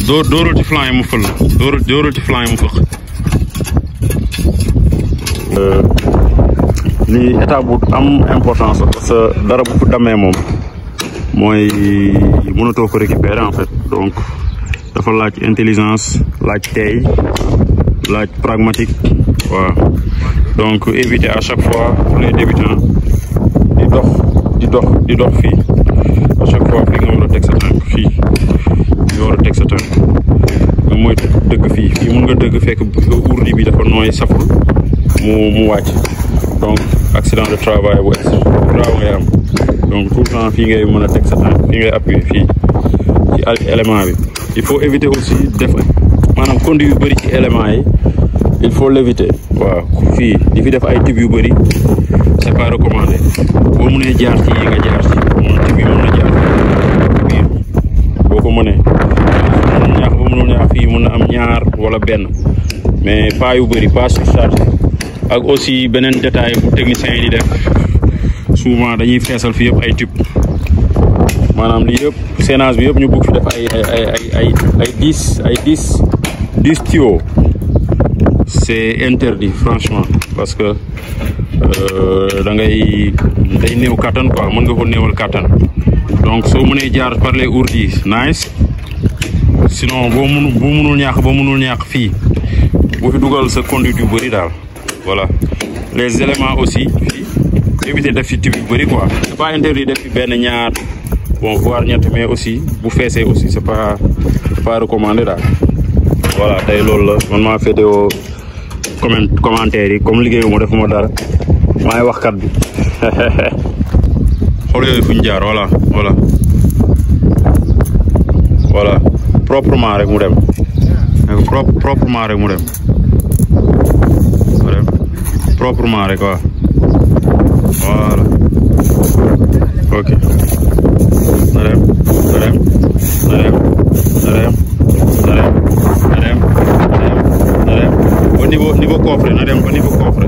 dóoral ci flanc yi mu fël dóoral ci flanc yi mu fëq. lii état bu am importance la parce que dara bu damee moom mooy mënatoo ko récupérer en fait donc dafa laaj intelligence laaj teey laaj pragmatique waaw donc éviter à chaque fois pour les débutants di dox fii à chaque fois fii nga war a teg sa tànk fii nga war a teg sa tànk nga mooy dëgg fii mun nga dëgg fekk ourdi bi dafa nooy saful mu wàcc donc accident de travail bu grave ngay am donc tout le temps fii ngay mën a teg sa tànk fii ngay appuyer fii ci élément bi il faut éviter aussi def maanaam conduit yu bëri ci élément yi il faut l'éviter waaw fii di fi def ay tib yu bëri c'est pas recommandé boo mënee jaar ci nga jaar ci tib yi mën na jaar fii boo ko mënee ñaax ba mënul ñaax fii mën na am ñaar wala benn mais pas yu bëri pas surchargé ak aussi beneen détail bu technicien yi di def souvent dañuy feesal fi yëpp ay tube maanaam lii yëpp sénage bi yëpp ñu bëgg fi def ay 10 tuyaux c'est interdit franchement parce que day néew kattan quoi mën nga ko néewal kattan donc soo mënee jaar par les ourdis nice sinon boo mënul ñaax fii bu fi dugal sa conduite yu bëri daal voilà les éléments aussi fii éviter def fi tube yu bëri quoi c'est pas interdit def fi benn ñaar bon voire ñett mais aussi bu feesee aussi c'est pas recommandé daal voilà tey loolu la man maa féetewoo commentaire yi comme liggéeyuma defuma dara maay waxkat bi xool yooyu fu ñu jaar voilà proprement rek mu dem proprement rek mu dem proprement rek waaw voilà ok na dem ba niveau coffre na dem ba niveau coffre